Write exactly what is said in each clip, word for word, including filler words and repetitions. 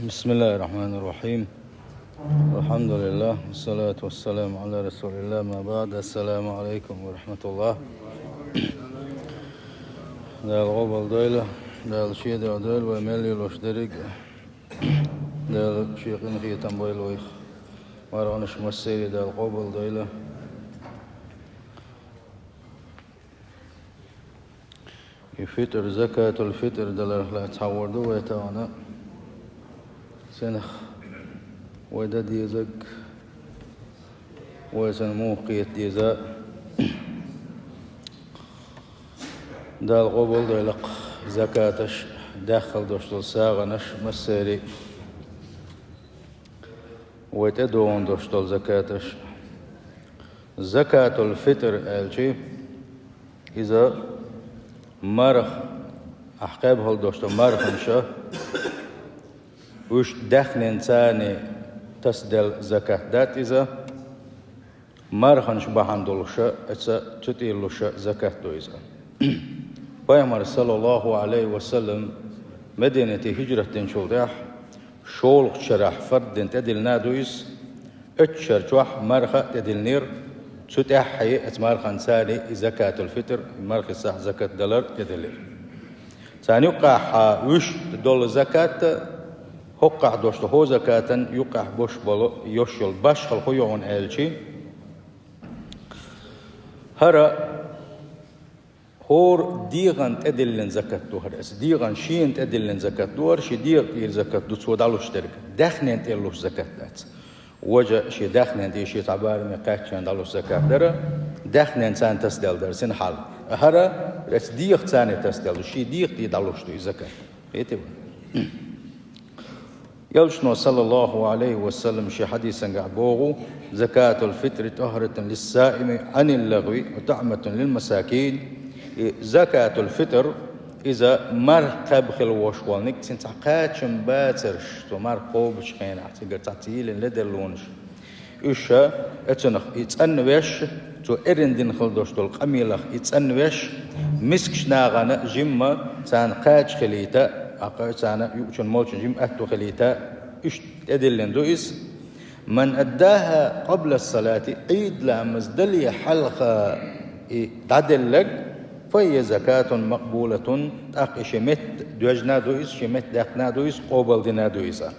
بسم الله الرحمن الرحيم. الحمد لله، والصلاة والسلام على رسول الله، ما بعد. السلام عليكم ورحمة الله. Дала къобалдойла, Дала шен дуьхьа дойла вай мел лелош дерриг. Дала шен къинхетам бойла вайх. Марханаш массеран Дала къобалдойла. И фитр, закатул-фитр даларах лаьцна хьахор ду вай тахана. Цунах вай дан дезарг, вай цунна муха кхета деза. Дала къобалдойла-кх закаташ, даьххал долуш долу сагӀанаш массеран а, вай тӀедогӀун долуш долу закаташ. Закатул-фитр аьлча, иза марха, ахь кхаба хила долуш долу марханаш, уьш даьхнина царна тасаделла закат дац иза, марханаш бахьана долуша, оцу цу тӀера луша закат ду иза. Пайхамар, саллаллаху Ӏалайхи ва саллам, Мадинате хӀижрат динчул тӀаьхьа, шолгӀачу шарахь фард дина тӀедиллина ду иза, оцу шар чохь марха а тӀедиллинера, цу тӀаьххье оцу марханна цара и закатул-фитр, мархи сахь закат далар а тӀедиллира. Царна юккъехь вуьшта долу закат а, хӀокхахь долуш долу хӀокху закатан юккъехь бош болу, йолуш йолу башхалла хӀун ю хьуна аьлча, хӀара хӀора дегӀан тӀедиллина закат ду хӀара. Аса дегӀан шена тӀедиллина закат ду хӀара, шен дегӀа тӀера закат ду цо дӀалуш дерг. Даьхнина тӀера луш закат дац. Важа шен даьхнина тӀе, шен цхьа бараме кхаьчча дӀалуш закат дара, даьхнина царна тасаделла дара, цуьнан хьал. ХӀара, аса дегӀа царна тасаделла ду, шен дегӀа тӀе дӀалуш ду и закат. Кхетий вай? Элчано, саллаллаху Ӏалайхи ва саллам, шен хьадисангахь боху: «Закатул-фитри тӀахӀаратун лиссаими Ӏанил-лагӀви ва тӀаӀматун лил-масакин». И закатул-фитр, иза марха кхаьба хила волуш волниг, цуьнан цхьа кхачам бацарш, цо марха кхобучу хенахь, цигара цхьа цӀийлина ледарлонаш. Уьш, оцунах и цӀанвеш, цо эрна дина хила долуш долу къамелах и цӀанвеш, мискачу нахана жимма царна кхача хилийта, аккха царна юучун молчун жимма аьтту хилийта, уьш тӀедиллина ду иза. «Ман аддаха къабла ссалати», Ӏийд ламаз дале хьалха и дӀаделларг, «фа хия закатун макъбулатун», тӀаккха и шен метта доьжна ду иза, шен метта даьккхина ду иза, къобалдина ду иза.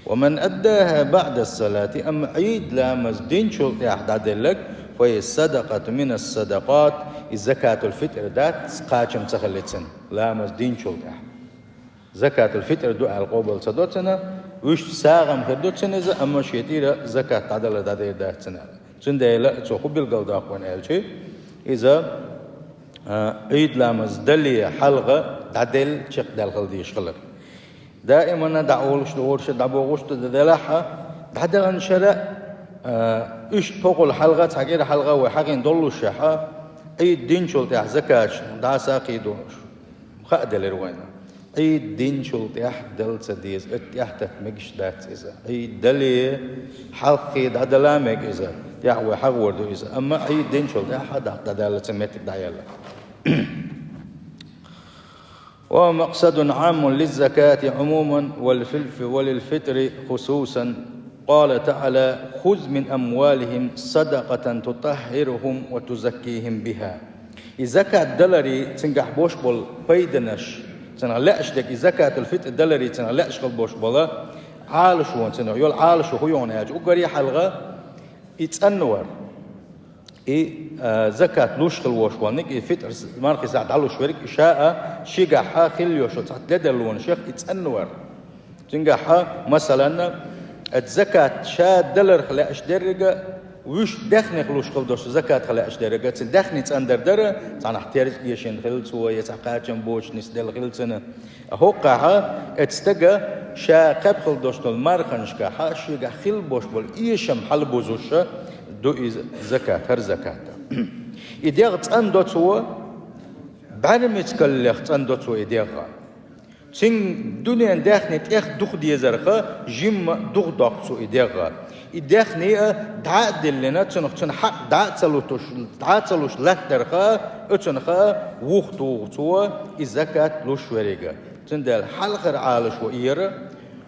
«Ва ман аддаха баӀда ссалати», амма Ӏийд ламаз динчул тӀаьхьа дӀаделларг, «фа хия садакъатун мина ссадакъат», и закатул-фитр дац, кхачам ца хилла цуьнан, ламаз динчул тӀаьхьа. Закатул-фитр ду аьлла къобал ца до цуьнан, вуьшта сагӀам хир ду цуьнан иза, амма шен тӀера закат дӀадала дӀадер дац цуьнан аьлла. Цундела цо хӀун билгалдоккху вайна аьлча, иза, а, Ӏийд ламаз дале хьалха дӀаделла, чекхдаьлла хила дезаш хилар. Даимана дӀаолуш ду, хӀора шарахь дӀабохуш ду, делахь а, дӀадахана шарахь, а, уьш тохула хьалха, цхьа кӀира хьалха вай хьахийна доллушехь, Ӏийд динчул тӀаьхьа закаташ дӀаса а кхийдо, хаа делира вайна. Ӏийд динчул тӀаьхьа дала ца деза, оцу тӀаьхьа тата мегаш дац иза. Ӏийд дале, хьалххе дӀадала мега иза, тӀаьхьа вай хьахор ду иза. Амма Ӏийд динчул тӀаьхьа дӀа-, дӀадаьлла цу меттиг дӀаелла. وهو مقصد عام للزكاة عموما وللف-، وللفطر خصوصا. قال تعالى: «خذ من أموالهم صدقة تطهرهم وتزكيهم بها». И закат даларе цуьнгахь бош болу пайданаш, цуьнах лаьаш дерг, и закатул-фитр даларе цуьнах лаьаш хила бош болу Ӏалашо, цуьнах йолу Ӏалашо хӀун ю хьуна аьлча, уггаре хьалха и цӀанвар. И, а, закат луш хила вош ванниг, и фитр с-, мархи сахь дӀалуш верг, и ша а, шигахь а хила йош цхьа ледарлонаш яха и цӀанвар. Цуьнгахь а, масалан, а, закат ша даларх лаьаш деррига, вуьш даьхнех луш хила дош закатха лаьаш деррига, цуьнан даьхни цӀандар дара, цхьанахь терза эшина хила цо, я цхьа кхачам боцуш нисделла хила цуьнан. ХӀокхахьа, эцу стага ша кхаьбхила долуш долу марханашкахьа, шегахь хила бош болу эшам хьалабузуша ду иза закат, хӀара закат. И дегӀ цӀандо цо, бӀаьрмицкаллех цӀандо цо и дегӀ. Цуьнан дуьнен даьхни тӀех дух дезарха, жимма дух доккху цо и дегӀ. И даьхни а дӀа а диллина, цунах цуьнан хьакъ дӀа а ца лутуш, дӀа а ца луш латтарха, оцунха вух туху цо и закат луш веррига. Цундела хьалхара Ӏалашо яра,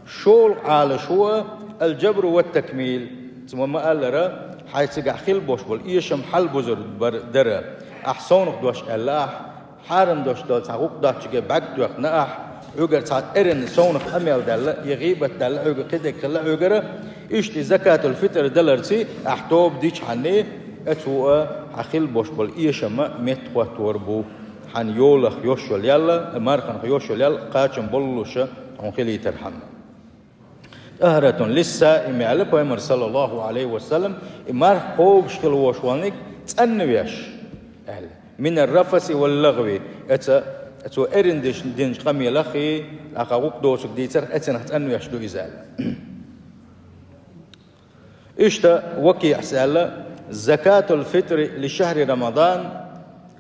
ШолгӀа Ӏалашо а, аль-джабру ва такмил. Цу ма аллара, хьай цигахь хила болуш болу эшам хьалабузар бар дара. Ахь совнах дош аьлла ахь, хьарам дош долу цхьа гӀукъ доцчуьнга бӀаьрг доьхна ахь, хьоьгара цхьа эрна совнах къамел даьлла, я гӀийбат даьлла хьоьга, кхидерг хилла хьоьгара, иштта и закатул-фитр даларций ахь тоба дичхьанний, оцо а хьан хила болуш болу эшам а меттахӀоттор бу. Хьан йолах йош йолу ял, марханах йош йолу ял кхачам боллуша хьуна хилийтархьама. «ТӀахӀаратун лиссаим», аьлла Пайхамар, саллаллаху Ӏалайхи ва саллам, и марха кхобуш хила волуш волниг цӀанвеш, аьлла. «Минар рафаси вал лагӀви», эца, цо эрна деш динчу къамелах и, ахьа гӀукъ доцург дийцарх, эцинах цӀанвеш ду иза, аьлла. Иштта ВакиӀас аьлла: «Закатул-фитри ли шахьри Рамадан».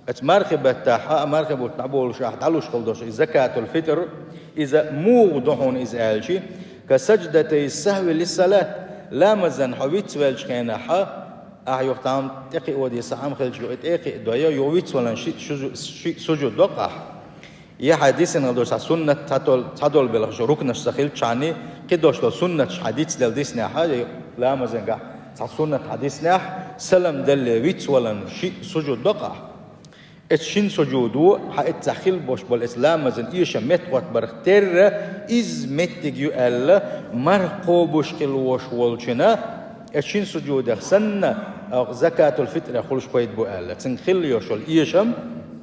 Оцу мархи баттахь, а мархи бутт дӀаболуш ахь дӀалуш хила долуш и закатул-фитр, иза муха ду хьуна иза аьлчи, «ка саждатайс-сахьви лиссалат», ламазан хьо вицвеллачу хенахь, ахь юха там тӀекхио деза хӀума хилча, юха и тӀекхиа дой, юха вицвалан ши, ши, ши сужуд доккху ахь. Я хьайн дисина долуш цхьа суннат, цхьа дол-, цхьа долу белхаш рукнаш ца хилчхьанний, кхидолуш долу суннаташ хьайн дицделла диснехь, я ламазан гахь цхьа суннат хьан диснехь, салам далле вицвалан ши сужуд доккху ахь. Эцу шин сужудо хьан эццахь хила болуш болу эцу ламазан эшам меттахӀоттабарх терра, иза меттиг ю аьлла, марха кхобуш хила волуш волчунна, эцу шин сужудех санна, а, закатул-фитрех хуьлуш пайда бу аьлла. Цуьнга хила йолуш йолу эшам,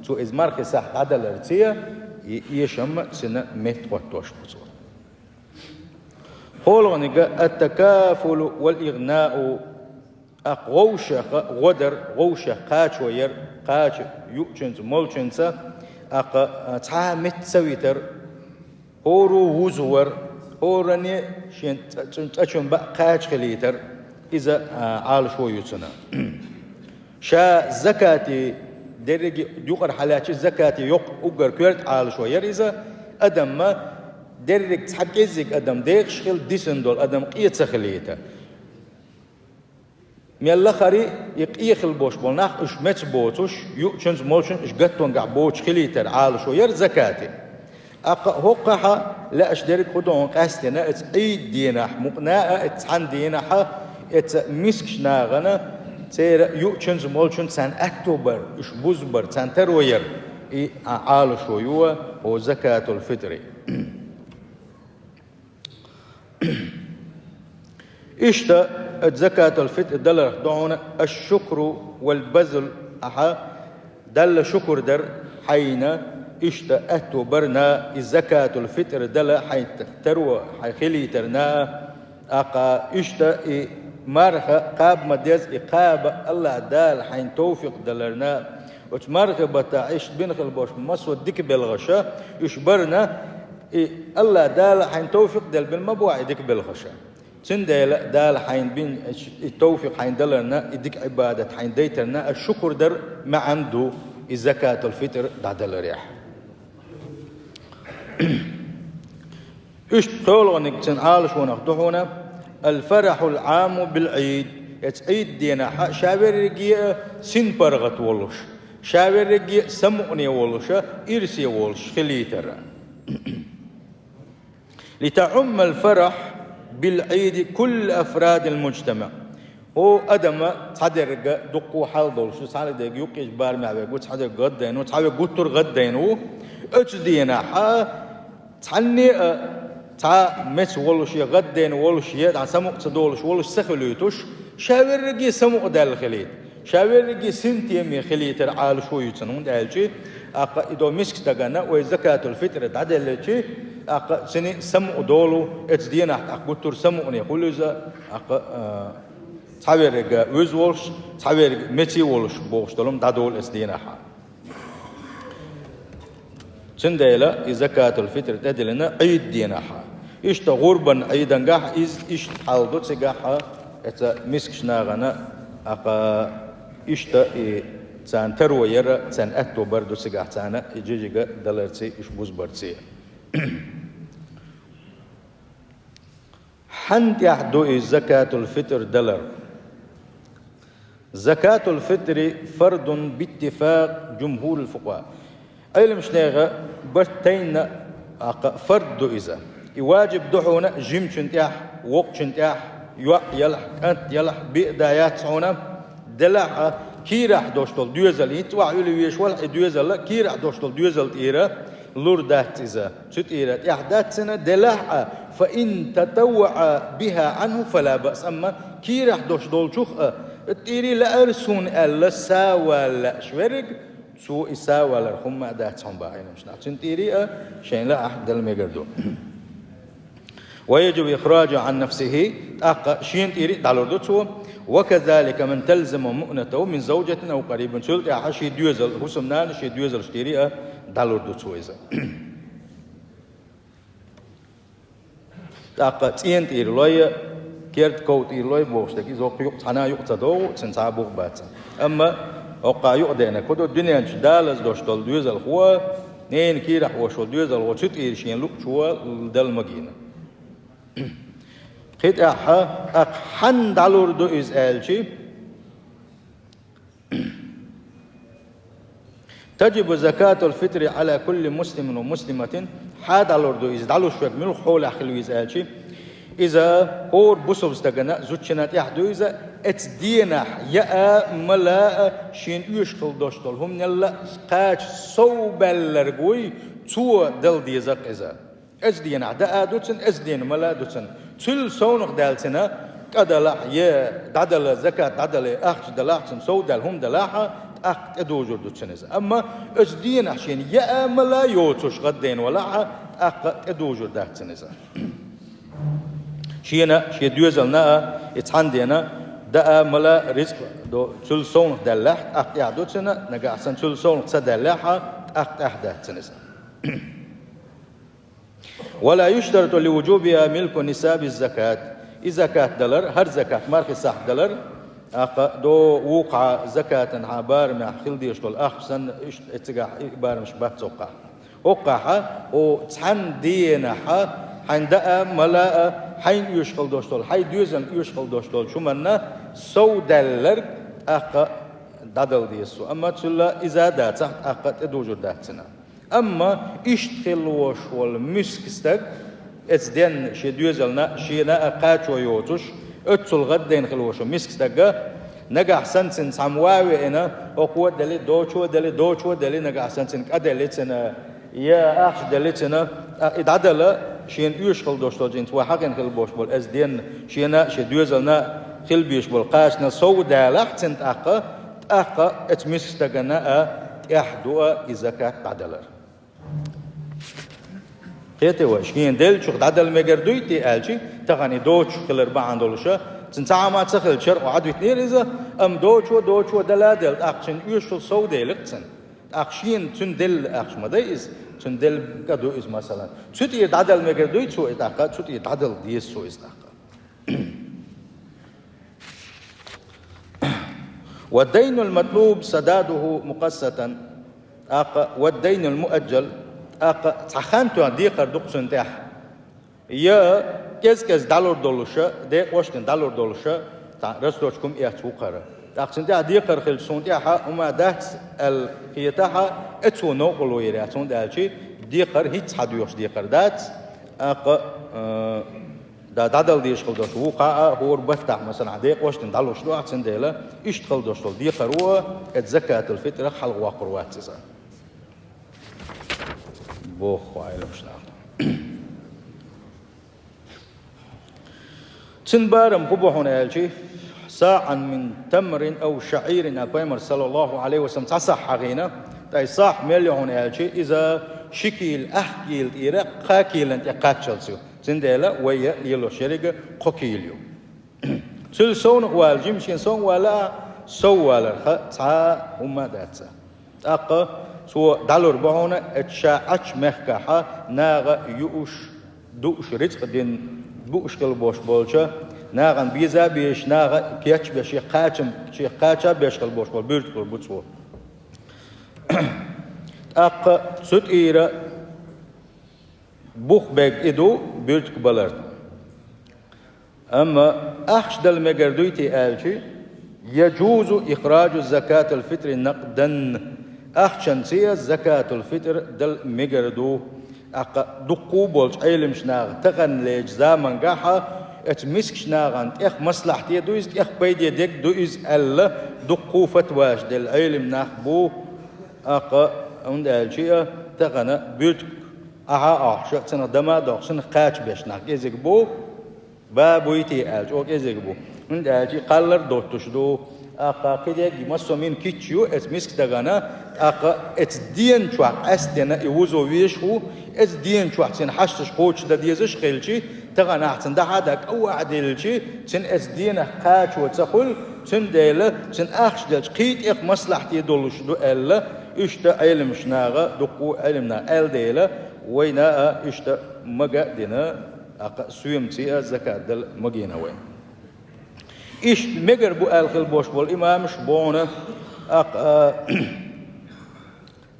цо иза мархи сахь дӀадаларций, и эшам а цуьнан меттахӀоттош бу цо. КхоалгӀаниг: «Ат-такафулу вал-игънау». ТӀаккха гӀовшех гӀо дар, гӀовшех кхачо яр, кхача юучуьнца, молчуьнца, тӀаккха, а, цхьа а меттаца витар, хӀора вузавар, хӀоранна шен цӀа-, цӀа-, цӀа чун баа кхача хилийтар, иза, а, Ӏалашо ю цуьнан. Ша закати, дерриге юкъара хьалаьцча закати йоккха уггар коьрта Ӏалашо яр иза, адамна дерриг цхьа кӀеззиг адам декъаш хила, дисина долу адам къе ца хилийта. Мел лахара и къе хила болуш болу нах, уьш меца боцуш, юучуьнца, молчуьнца уьш гаттонгахь боцуш хилийтар Ӏалашо яр закати. ТӀаккха хӀокхахь лаьаш дерг хӀун ду хьуна къаьстина, эцу Ӏийд дийнахь мукъана а, эцу цхьана дийнахь а, эцу мискачу нахана, церан юучуьнца, молчуьнца царна аьтто бар, уьш бузбар, царна таро яр, и а Ӏалашо ю хӀокху закатул-фитри. Иштта, оцу закатул-фитр даларх ду хьуна аш-шукру вал-базл, ахьа Далла шукур дар хьайна, иштта аьтто бар на, и закатул-фитр дала хьайн таро, хьайн хилийтар на, тӀаккха иштта и марха кхаба ма деза, и кхаба АллахӀ Дала хьайн товфикъ далар на, оцу мархи баттахь иштта бина хила болуш массо а дика белхаша, уьш бар на, и АллахӀ Дала хьайн товфикъ делла бина ма бу и дика белхаша. Цундела Дала хьайн бин, и товфикъ хьайн даларна, и дика Ӏибадат хьайн дайтарна, аш шукур дар маьӀна ду и закатул-фитр дӀадаларехь. Иштта кхоалгӀаниг цуьнан Ӏалашонах ду хьуна: «Ал-фарахьул Ӏаму бил-Ӏийд». Эцу Ӏийд дийнахь ша верриге а синпаргӀат волуш, ша верриге а самукъане волуша, ирсе волуш хилийтара. «Литаъуммал фарахь бил-Ӏийди кулла афрадил муджтамаъ». О, адама цхьадерг дуккха хьал долуш ду, цхьадерг юккъе барамехь верг ву, цхьадерг гӀаддайна ву, цхьаверг гуттар а гӀаддайна ву. Оцу дийнахь цхьанне а цхьа меца волуш я гӀаддайна волуш я дӀа самукъа ца долуш волуш ца хилуьйтуш, ша верриге а самукъадаьлла хилийта. Ша верриге а синтеме хилийтар Ӏалашо ю цуьнан, хӀунда аьлча, тӀаккха и до миска стагана вай закатул-фитр дӀаделлачи, тӀаккха цуьнан самукъа долу, эцу дийнахь тӀаккха гуттар а самукъане хуьлу иза, тӀаккха, а, цхьаверрига вуьза волуш, цхьаверрига меца волуш бохуш долу дӀадолу эцу дийнахь. Цундела и закатул-фитр тӀедиллина Ӏийд дийнахь. Иштта гӀурбан Ӏийдангахь иза иштта хьал ду цигахь, эца мискачу нахана, тӀаккха иштта и царна таро яра, царна аьтто бар ду цигахь царна и жижига даларций, уьш бузбарций. Хьанна тӀехь ду и закатул-фитр далар? Закатул-фитри фардун биттифакъ жумхурил фукъахӀа. Ӏилманчу нехан барт тайна, тӀаккха фард ду иза. И ваджиб ду хьуна жимачун тӀехь, вокхачун тӀехь, йоӀ елахь, кӀант елахь, биъ да яц хьуна, делахь а, кийрахь долуш долу доьзал, хӀинца охьа уьлла везаш валахь и доьзал, кийрахь долуш долу доьзал тӀера лур дац иза. Цу тӀера тӀехь дац цуьнан, делахь а, فإن تطوع بها عنه فلا بأس, амма кийрахь долуш долчух а, тӀера лаьара суна аьлла, сов вала лаьаш верг, цо и сов валар хӀумма а дац хьуна боху Ӏеламнаха. Цуьнан тӀера а шайна лаахь дала мегар ду. ويجب إخراجه عن نفسه, тӀаккха шена тӀера а дӀалур ду цо. وكذلك من تلزم مؤنته من زوجة أو قريب. Цул тӀаьхьа шен доьзал, хӀусамнана шен доьзалш тӀера а дӀалур ду цо иза. ТӀаккха цӀена тӀера лой, керда ков тӀера лой бохуш дерг, иза хӀокху юкъа цхьана юкъа ца догӀу, цуьнан цхьа а бух бац. Амма хӀокху юкъа деанарг хӀун ду, дуьнен чу далаза долуш долу доьзалхо, ненан кийрахь волуш волу доьзалхо цу тӀера шен луъучо дала магийна. Кхин тӀаьхьа, тӀаккха хьанна дӀалур ду иза аьлчи, تجب زكاة الفطر على كل مسلم ومسلمة, хьан дӀалур ду иза, дӀалуш верг муьлха хьолехь хила веза аьлчи, иза хӀора бусалба стагана, зудчунна тӀехь ду иза, оцу денахь яа а, мала а, шена оьшуш хила долуш долу хӀуманал а кхача сов баьлларг вуй, цо дала деза-кх иза. Оцу денахь даа а ду цуьнан, оцу денахь мала а ду цуьнан. Цуьнан совнах даьлла цуьнан, кӀа далахь, е дӀадала, закат дӀадала, ахча далахь, цуьнан сов даьлла хӀума далахь, тӀаккха тӀедужур ду цуьнан иза. Амма оцу денахь шена яа а, мала а йоцуш гӀаддайна валахь, тӀаккха тӀедужур дац цуьнан иза. Шена, шен доьзална а, и цхьана дена даа а, мала а, рицкъ до, цуьнан совнах даьллехь, тӀаккха тӀехь ду цуьнан, нагахь санна цуьнан совнах ца даьллехь, тӀаккха тӀехь дац цуьнан иза. ولا يشترط لوجوبها ملك نصاب الزكاة. И закат далар, хӀара закат, мархи сахьт далар, тӀаккха до вукху закатан хьан барамехь хила дезаш долу ахча санна, иштта цигахь и барамаш бац хӀокхахь. ХӀокхахь, о, цхьана денахь хьайна даа а, мала а, хьайна оьшуш хила долуш долу, хьайн доьзална оьшуш хила долуш долчу хӀуманна сов даьлларг тӀаккха дӀадала деза цо. Амма цуьнан иза дацахь, тӀаккха тӀедужур дац цуьнан. Амма иштта хила волуш волу миска стаг, оцу денна шен доьзална, шена а кхачо йоцуш, оццул гӀаддайна хила волуш волу миска стаг, нагахь санна цуьнан цхьамма ван а веана, хӀокхо а дели, дочо а дели, дочо а дели, нагахь санна цуьнан кӀа дели цуьнан, я ахча дели цуьнан, тӀаккха и дӀадала, шена оьшуш хила долуш долчу, хӀинца вай хьахийна хила болуш болу, оцу денна шена а, шен доьзална а хила безаш болу кхачанал сов далахь цуьнан тӀаккха, тӀаккха оцу миска стагана а тӀехь ду а и закат дӀадалар. Кхетий вай, шена деллачух дӀадала мегар дуй те аьлчи, тахана и доцуш хилар бахьана долуша, цуьнан цхьа хӀума ца хилчара, Ӏадвитинера иза, амма дочо, дочо дала а делла, тӀаккха цуьнан оьшуш хила сов делира цуьнан. ТӀаккха шена цуьнан делла ахча ма дай иза, цуьнан делла кӀа ду иза, масалан. Цу тӀера дӀадала мегар дуй цо иза тӀаккха, цу тӀера дӀадала деза цо иза тӀаккха. والدين المطلوب سداده مقسطا, тӀаккха والدين المؤجل, тӀаккха цхьа хан тоьхна декхар ду-кх цунна тӀехь. Я кӀез-кӀез дӀалур долуша, декъошна дӀалур долуша, цхьа рассрочка хӀума эцна ву-кх хӀара. ТӀаккха цунна тӀехь декхар хилча, суна тӀехь хӀума дац аьлла хетахь, оцо новкъарло йийр яц, хӀунда аьлча декхар хӀинцца хьан доьхуш декхар дац, тӀаккха, а, Да, дӀадала дезаш хила долуш ву кхаа а, хӀора баттахь, масала, хьан декъошна дӀалуш ду ахь, цундела иштта хила долуш долу декхар ву, оцу закатул-фитрах хьалха воккхур вац иза. Боху Ӏеламнаха. Цуьнан барам хӀун бу хьуна аьлчи, саӀан мин тамрин ав шаӀирин, а пайхамар, саллаллаху Ӏалайхи ва саллам, цхьа сахь хьахийна, ткъа и сахь мел ю хьуна аьлчи, иза ши кийла, ахь кийла тӀера кхаа кийлан тӀе кхаччалц ю. Цундела вай лелош еррига кхо кийла ю. Цуьнан совнах вала, жима шен сов вала а, сов валарх цхьа а хӀумма а дац. ТӀаккха цо дӀалур бу хьуна, оцу ша Ӏачу мехкахь наха юуш, дууш, рицкъ дина, бууш хила болуш болча, нахана беза а безаш, наха кечбеш, шех кхачам, шех кхача а беш хила болуш болу буьртиг лур бу цо. ТӀаккха цу тӀера бух берг и ду буьртиг баларна. Амма ахча дала мегар дуй те аьлчи, яджузу ихраджу закатул-фитри накъдан, ахчанца закатул-фитр дала мегар ду. ТӀаккха дуккху болчу Ӏеламчу наха таханлерчу замангахьа эцу мискачу нахана тӀех маслахьте ду иза, тӀех пайде дерг ду иза аьлла, дуккху фатваш делла Ӏелам нах бу. ТӀаккха, хӀунда аьлча а, тахана буьртиг Ӏаха а Ӏохкуш, цунах дама а доккхуш, цунах кхача беш нах кӀезиг бу. Ба буй те аьлча, оха кӀезиг бу. ХӀунда аьлча кхаллар доттуш ду. ТӀаккха кхидерг массо а мин кийча ю эцу миска дагана, тӀаккха эцу дена чохь къаьстина и вузо везаш ву, эцу дена чохь цуьнан хьашташ кхочушдан дезаш а хилчи, тахана ахь цуьнан дахьа а дан кӀавваӀ делчи, цуьнан эцу денах кхачо ца хуьлу, цундела цуьнан ахча делча кхин тӀех маслахьте долуш ду аьлла, иштта Ӏеламчу наха, дуккху Ӏелам наха аьлла дела, вайна а иштта мага а дина, тӀаккха соьмаца а закат дала магийна вай. Иштта мегар бу аьлла хила бош болу имамаш бохьуна, тӀаккха, а,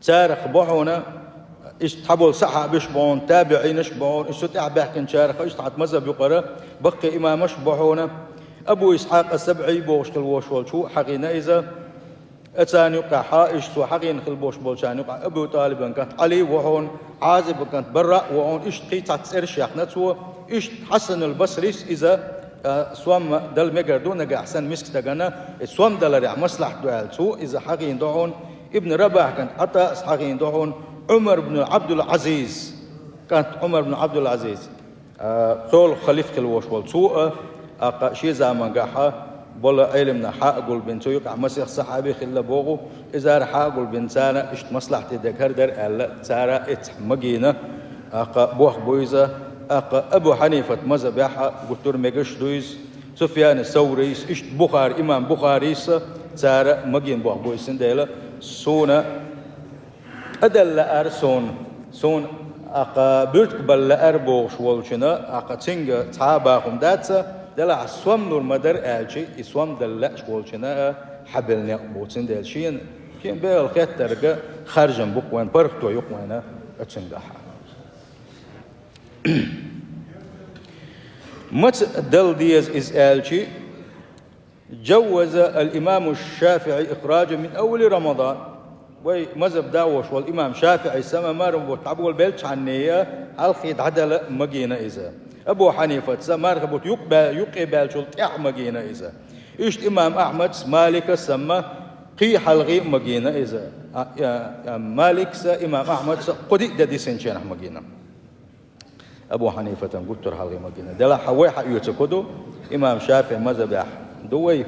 царах бохьуна, иштта цхьаболу сахьабаш бохьуна, табиӀинаш бохьуна, иштта тӀаьхьа баьхкинчарах, иштта хьан мазхӀаб юкъара баккхий имамаш бохьуна, Абу Исхьакъ ас-СабӀий бохуш хила вош волчу хьахийна иза. Царна юкъахь, иштта цо хьахийна хила бош болчарна юкъахь Абу ТӀалибан кӀант Ӏали ву хьуна, Ӏазибан кӀант Бараъ ву хьуна, иштта кхин цхьацца цӀераш яьхна цо, иштта Хьасанул Басрис иза, а, сом дала мегар ду нагахь санна миска дагана, и сом даларехь маслахьт ду аьлла цо иза хьахийна ду хьуна, Ибн Рабахь кӀант Ӏатаъс хьахийна ду хьуна, Ӏумар бну Ӏабдул-Ӏазиз, кӀант Ӏумар бну Ӏабдул-Ӏазиз. А, цо халиф хила вош волу цо а, тӀаккха шен замангахьа болу Ӏелам нах хьа а гулбина, цу юкъахь масех сахьаби хилла боху, изара хьа а гулбина, царна иштта маслахьте дерг хӀара дара аьлла, цара эццахь магийна, тӀаккха боху бу иза, тӀаккха Абу Хьанифат мазхӀабехь гуттар а мегаш ду иза, Суфьян Саврийс, иштта Бухари, имам Бухарийс а цара магийна боху бу иза, цундела суна КӀадалла лаьара суна, суна, тӀаккха буьртиг бала лаьара бохуш волчунна, тӀаккха цуьнга цхьа а бахам дац, делахь сом лур ма дара аьлча, и сом дала лаьаш волчунна а хьабелла некъ бу, цундела шена, шена бегӀал хеттарг харжам бу-кх вайн, паргӀато ю-кх вайн оцуьнгахь. Маца дала деза иза аьлча, جوز الإمام الشافعي إخراجه من أول رمضان. Вай мазхӀаб дӀаволуш волу имам ШафиӀис а, мархин бутт дӀаболабеллачхьаннея хьалхе дӀадала магийна иза. Абу Хьанифас а мархин бутт юкъ бе-, юкъе баьллачул тӀаьхьа магийна иза. Иштта имам Ахьмадс а, Маликас а ма кхин хьалхе а магийна иза. А, а, а, Маликс а, имам Ахьмадс а кху диъ де дисинченахь магийна. Абу Хьанифатан гуттар а хьалхе магийна. Делахь хьан вай хьаоьцург хӀун ду? Имам ШафиӀи мазхӀабехь ду вай.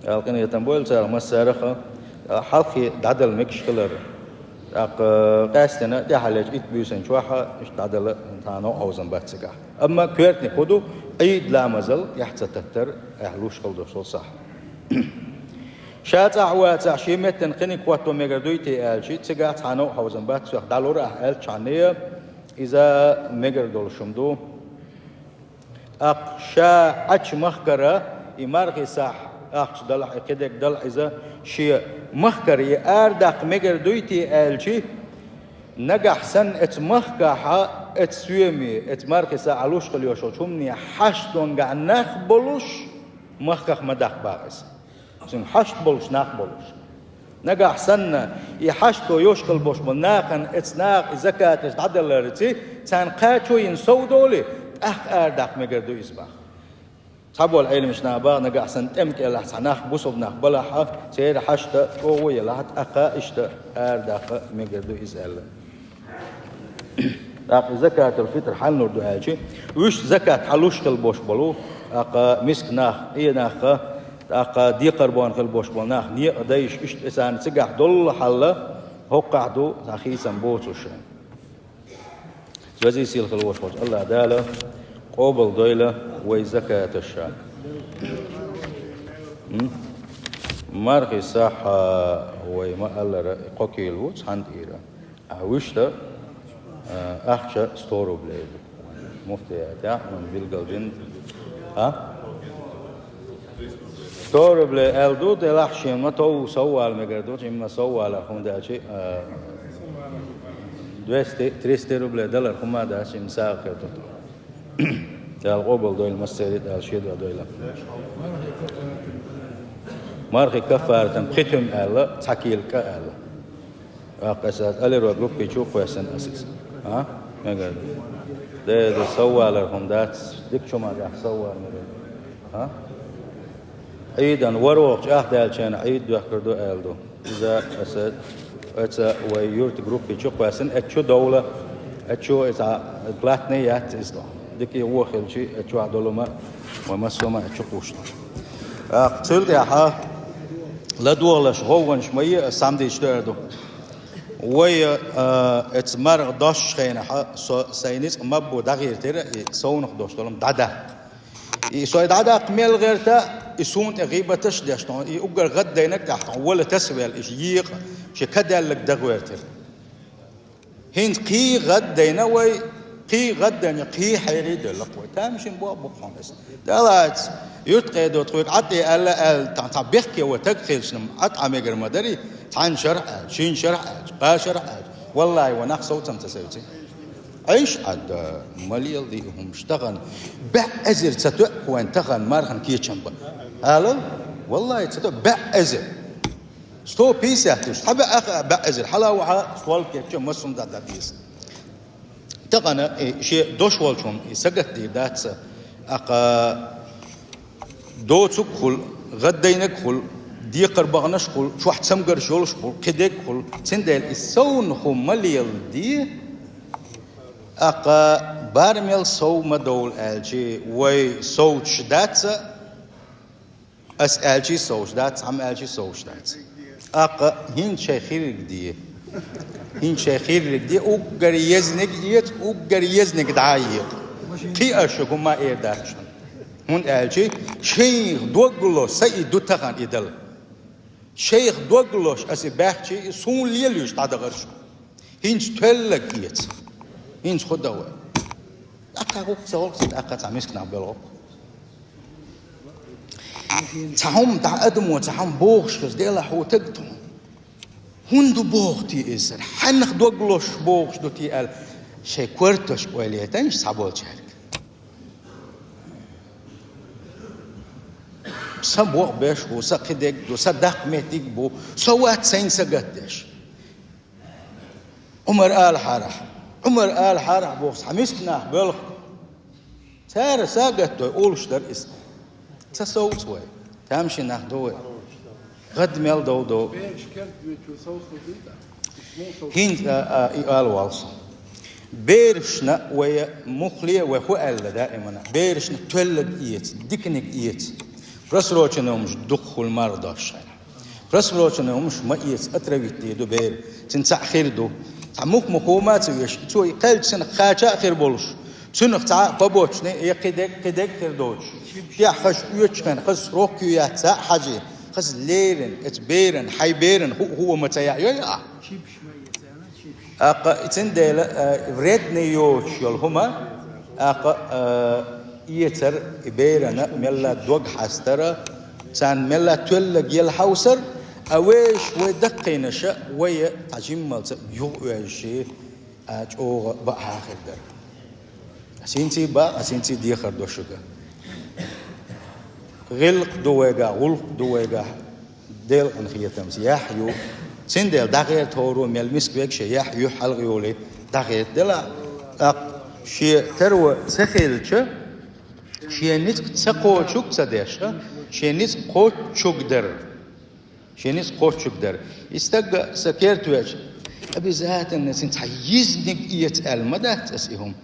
Ала къинхетам бойла царах массарах а, хьалхе дӀадала мегаш хилар. ТӀаккха къаьстина тӀаьхьаллечу итт буьйсанна чохь а иштта дӀадала цхьа новкъа хьовзам бац цигахь. Амма коьртаниг хӀун ду? Ӏийд ламазал тӀаьхьа ца таттар, ахь луш хила долуш долу сахь. Ша цӀахь вацахь, шен меттана кхиниг хӀотто мегар дуй те аьлча, цигахь цхьа новкъа хьовзам бац, цох дӀалур ахь аьллачхьаннея, иза мегар долуш хӀума ду. ТӀаккха ша Ӏачу махкара и мархи сахь ахча далахь, и кхидерг далахь иза, шен махкара и арадаккха мегар дуй те аьлча, нагахь санна эцу махкахьа, эцу соьме, эцу мархи сахь луш хила йолчу хӀумане хьаштонгахь нах болуш, махках ма даккха боху иза. Цуьнан хьашт болуш нах болуш. Нагахь санна, и хьашто йолуш хила болуш болу нахана эцу наха и закаташ дӀадаларций, царна кхачо йина сов долий, тӀаккха арадаккха мегар ду иза боху. Цхьаболу Ӏеламчу наха боху, нагахь санна тӀеман кӀелахь цхьа нах, бусалба нах балахьа, церан хьашта чӀогӀа ялахь, тӀаккха иштта арадаккха мегар ду иза аьлла. ТӀаккха закатул-фитр хьанна лур ду аьлча, уьш закат хьалуш хила болуш болу, тӀаккха миска нах, Ӏе нах, тӀаккха декхар бахна хила болуш болу нах, некъа дайша, иштта и царна цигахь долу хьал, хӀокхахь ду цхьа хийцам боцуш. Веза-сийлахь хила волуш волчу АллахӀ Дала къобал дойла вай закаташ. М? Мархи сахь вай ма-аллара, кхо кийла ву цхьана тӀера. Ахь вуьшта, а, ахча сто рублей ду. Муфтиятехь вайн билгалдина. А? Сто рублей аьлла ду, делахь шен ма тов сов вала мегар ду, шен ма сов валар хӀума даьлча, а, двести, триста рублей далар хӀума даьлча, шен сагӀа хир ду. Дала къобал дойла массеран а, Дала шен дуьхьа дойла. Мархи каффаратан пхи туьма аьлла, цхьа кийла кӀа аьлла. ТӀаккха аса алиро группи чу кхоьссина аса иза. А? Мегар. Де, де, соввалар хӀума дац, дика чу ма дахь соввалар мегар. А? Ӏийдан варвохчу ахдаьллачеран Ӏийд доьхкар ду аьлла ду. Иза аса, оца вай юрт группи чу кхоьссина, эцчу довла, эцчу иза платный яц иза. Дика вон хилчи, эцчу долума, вай массома эцчу кхушна. А, цул тӀаьхьа ладогӀалаш, гӀовгӀанаш ма е, ас сам дийчу дер ду. Вай, а, эца маргӀа дошчу хенахьа со сайн ницкъ ма бу дӀагӀертира, и совнах дош долу дӀадаккха. И со и дӀадаккха мел гӀерта, и суна тӀе гӀийбаташ а деш тхьуна, и уггар гӀаддайнарг тӀехь тхьуна, вала тасавелла, иша екъа, ши кадаьлларг дагӀертира. ХӀинца кхий гӀаддайна вай, кхий гӀаддайна, кхий хьерий делла вай. Тамашийна боху бу хьуна аса. Далаца, юрт кхедо тхоьга Ӏад тӀе аьлла, аьлла, тхан цхьа бехке вай таг хилча-м, Ӏад Ӏа мегар ма дарий, цхьана шарахь аьлла, шина шарахь аьлла, кхаа шарахь аьлла. Валлай, вай нах совцам ца севци. Ӏийш Ӏад, ма лела ди хӀумаш тахана. БӀе эзар ца тоьа вайн тахана мархан кечам бан. Ала? Валлай, ца тоьа бӀе эзар. Сто пятьдесят тӀуш, цхьа бӀе аха бӀе эзар, хьала вахьа, стол кечча, массум дӀа дӀа деза. Тахана, э, шен дош волчун, э, сагатдийр дац ца. Аха доцург хуьлу, гӀаддайнарг хуьлу, декхар баханаш хуьлу, чохь цамгарш йолуш хуьлу, кхидерг хуьлу. Цундела и совнах хӀума ма лела де, аха барамел сов ма довла аьлчи, вай совцуш дац ца, ас аьлчий совцуш дац, цхьамма аьлчий совцуш дац. Аккха хӀинца шайн хирриг де. ХӀинца шайн хирриг де, уггар езниг эца, уггар езниг дӀа а екъа. Кхин а аша хӀума эр дац шуна. ХӀунда аьлча шайх дог ло, са и ду тахана и дала. Шайх дог лош аса и баьхчий, и суна лелош дӀадахара шу. ХӀинца тоьллаг эца. ХӀинца хӀу дан вай. ТӀаккха гӀуллакх ца гӀуллакх, тӀаккха цхьа миска нах белгӀу. Цхьа хӀума дӀа адамо, цхьа хӀума бохуш хеза, делахь хӀу таг тхуна. ХӀунда боху те иза сара? Хьаннах дог лош бохуш ду те аьлла, шайн кортош ойла етанаш цхьаболчаьрга. Сан боху беш бу, сан кхидерг ду, сан даккха меттиг бу, со вац сайна сагатдеш. Ӏумар алахьарахь, Ӏумар алахьарахь боху цхьа миска нах боьлху. Цара сагатдой, олуш дара иза. Ца совца вай. Тамашийна нах ду вай. ГӀадда мел дов ду. ХӀинца, а, а, и ала воллу со. Берашна вай муххале а вай хӀу аьлла даимана. Берашна тоьллаг эца, диканиг эца. Просроченный хӀумаш дукха хуьлу марха дош шайна. Просроченный хӀумаш ма эца, отравить дийр ду бер. Цуьнан цхьаъ хир ду. Цхьа мух-муха хӀума а ца веш, цо и кхаьллачу синах кхача а хир болуш. Цуьнах цхьа а побочный, я кхидерг, кхидерг хир доцуш. ТӀехь хаза оьцуш хенахь, хаза срок ю яц цхьа а хьажий. Хаза леррина, эца беран, хьайн беран хӀу-, хӀума ца яа йой ахь? Аккха, цундела, э, вредный йоцуш йолу хӀума, аккха, э, эцар и берана мелла дог хьастара, царна мелла тоьллаг яла хьовсар, а вешаш вай даккхийнаша, вай цхьа жиммалца юха оьжуш, а, чӀогӀа баа хир дара. Ас хӀинций бан, ас хӀинций дехар до шуьга. ГӀиллакх ду вайгахь, гӀуллакх ду вайгахь, делкъан хетамца яхь ю. Цундела дӀагӀерта хӀоро мел миска вега шен яхь юьхь хьалха йолий дӀагӀерта делахь. ТӀаккха шен таро ца хилча, шен ницкъ ца кхочург ца деш, шен ницкъ кхоччург дара. Шен ницкъ кхоччург дара. И стагга сан керта веача, обязательно цуьнан цхьа йизниг эца аьлла ма дац аса и хӀума.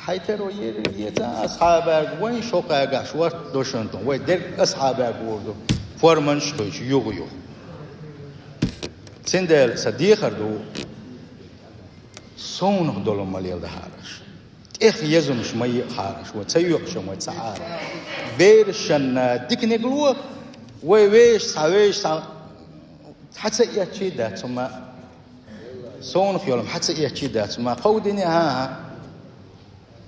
Хьайн таро ерриг эца асхьабаьрга, вайн шо кхагахь шорта дошан тун, вай дерг асхьабаьрга вур ду, форманаш а кхуьйчу юха-юха. Цундела сан дехар ду, совнах долу ма леладахьара аша. ТӀех езамаш ма екъахьара аша, вай ца йоькъуш вай ца Ӏара. Берашна диканиг ло, вай вешаш, цхьа вешаш, цхьа, цхьа ца эцчий дац хӀума. Совнах йолу хӀума хьан ца эцчий дац, ма кховдине, хӀан, хӀан.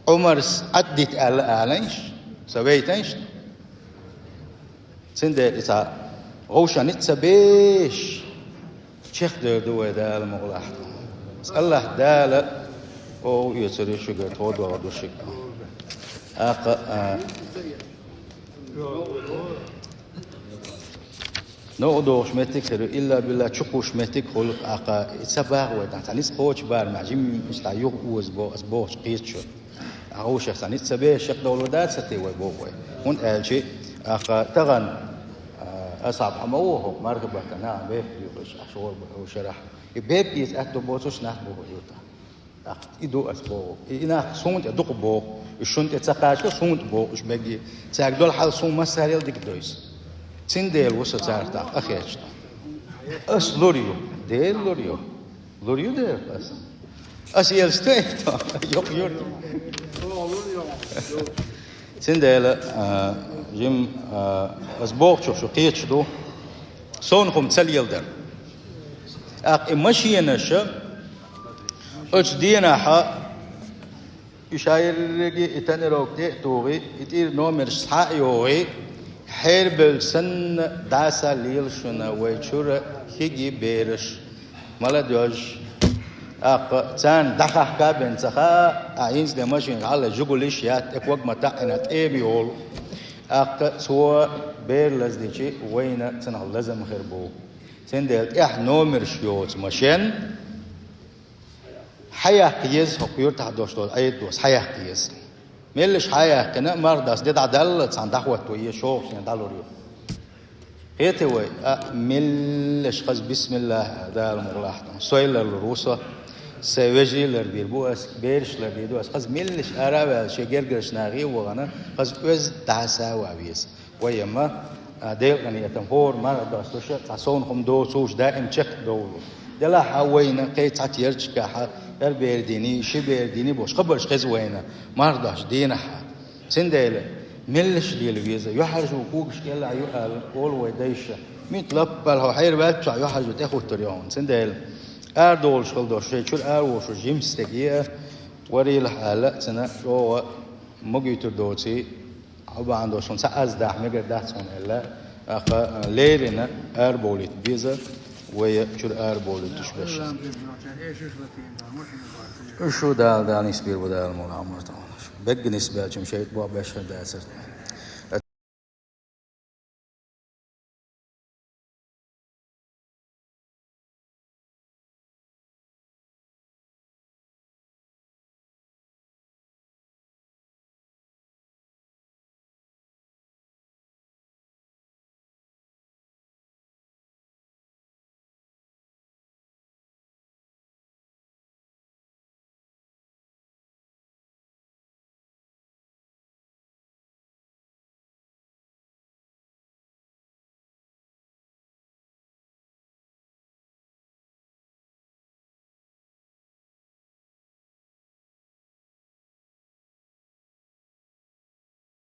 Ӏумарс Ӏаддита аьлла аланаш, сан вейтанаш. Цундела и цхьа гӀовшанница ца беш, чекхдер ду вай Дала мукъалахь. АллахӀ Дала оха оьцур ю шуьгара, тхо догӀур ду шуьга. Аккха, а, Новкъа догӀуш меттиг хир ю, илла билла чукхуш меттиг хуьлу, тӀаккха и ца баха вай, тӀаккха цхьа ницкъ кхочу бара мехь, жимма иштта юха оза бо-, ас бохучу кхеташ ю. Ахьа вовшех цхьа ницкъ ца беш шекъ довлар дацара те вай боху вай. ХӀунда аьлча, тӀаккха тахана, а, асхьаб хьан ма ву хӀокху марха баттана, а, бехк дуьйхуш, Ӏаш вор бу хӀу шарахь. И бепиг иза аьтто боцуш нах бу хӀу юртахь. ТӀаккха и ду ас боху. И, и нах суна тӀе дукха боху. И шуна тӀе ца кхачо, суна тӀе боху, уьш мегий. Цаьрга долу хьал суна массарел дика дойсу. Цундела ву со царах тӀаккха къахеташ тӀаккха. Ас лур ю. Дела лур ю. Лур ю дера ас. Ас елча тайпа, йокъа юрт. Цундела, а, жим, а, ас бохучух шу кхеташ ду. Совнах хӀума ца леладар. ТӀаккха и машенаша оцу денахьа и шайрриге и тонировка тӀе а тухий, и тӀера номерш схьа а йогӀий, хьерабевлла санна дӀаса лела шуна вай чуьра хиги бераш, молодёжь. ТӀаккха царна дӀахахка бен ца хаьа, а хӀинца де машина хьалла жигулиш яц, тӀе ког ма таӀина, тӀе ма йолу. ТӀаккха цо бер лаздичи, вайна цунах лазам хир бу. Цундела тӀехь номерш йоцу машен хьаяккха еза, хӀокху юьртахь долуш долу Ӏедалос хьаяккха еза. Меллаша хьаяьккхина, марха дас де дӀадалла, цхьаьна дӀахӀотто еза, шолгӀачу дийнахь дӀалур ю. Кхетий вай, а, меллаша хаза бисмиллахӀ аьлла, Дала мукъ лахь тӀе. Сой ларлур ву со, сайн вежарий ларбийр бу ас, бераш ларбийр ду ас. Хаза меллаша ара а ваьлла, шен гергарчу нахе а вахана, хаза оьзда дӀаса а ван веза. Вай ма, а, Делан къинхетам, хӀора марха достуш, цхьа совнах хӀума доцуш, даим чекхдовлу. Делахь а вайна кхин цхьа терчигахь, хӀара бер дини, ши бер дини бохуш, хабарш хеза вайна, марха достуш дийнахь. Цундела, меллаша лела веза, юьхьӀаьржа ву когаш кӀелахь ю аьлла, олу вай дайша. Мит лаппал хьо хьерваьллачохь юьхьӀаьржа тӀехӀуттур ю хьуна. Цундела, арадолуш хила долуш, шайн чуьра араволуш жима стеге а, варелахь аьлла, цуьнан чӀогӀа ма гуьйтур доций, Хьо бахьана долуш хӀума ца аз дахь мегар дац хьуна аьлла, тӀаккха леррина арабовлийта беза, вай чуьра арабовлуьйтуш берш. Уьш шу Дала, Дала нисбийр бу Дала мула Ӏамар тахана. Бегга нисбаьлча-м шайта боху беш хир дацара.